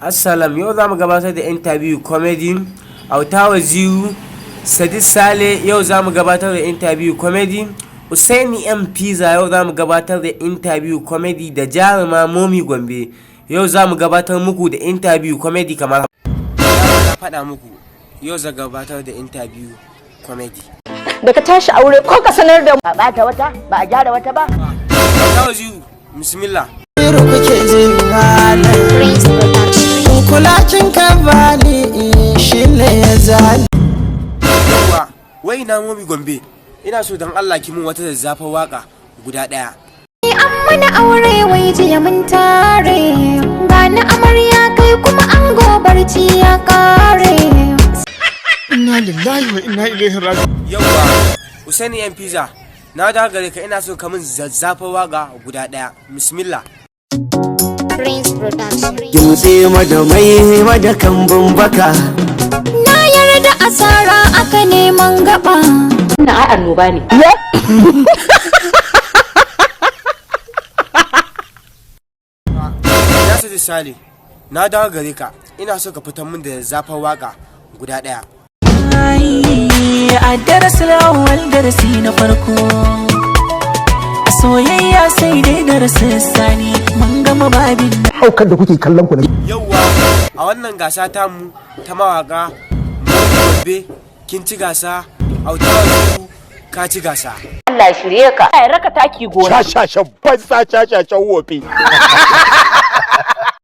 Assalam, yau za mu gabatar da interview comedy. Auta Waziri, Sadiq Sale, yau za mu gabatar da interview comedy. Usaini M Pizza, yau za mu gabatar da interview comedy da jaruma Momi Gombe. Yau za mu gabatar muku da interview comedy kamar na faɗa muku. Yau za gabatar da interview comedy. Da ka tashi aure ko ka sanar da mu. Ba ɓata wata ba a gyara wata ba. Auta Waziri, bismillah. Kuke jin malam kulacin ka bani shi ne ya zali. Yawwa, wai ina Momi Gombe? Ina so don Allah ki mun wata zazzafar waka guda ɗaya. An mana aure wai jiya mun tare, ga na amarya kai kuma ango, barci ya kare. Inna lillahi wa inna ilaihi raji'un. Yawwa, Usaini M Pizza, na dawo gare ka, ina so ka min zazzafar waka guda ɗaya. Bismillah. Prince Production. Gimtse mada mai mada kambun baka. Na yarda asara aka neman gaba. Wannan ai annoba ne. Na Sadiq Sale, na dawo gare ka, ina so ka fitar min da zazzafar waka guda ɗaya. A darasin awwal, darasi na farko a soyayya, sai dai darasin sani mun gama babin. Haukar da kuke kallon ku ne. Yawwa, a wannan gasa tamu ta mawaka, Momi Gombe kin ci gasa, Auta Waziri ka ci gasa. Allah ya shirye ka. Ya raka taki gona. Shashashan banza, shashashan wofi.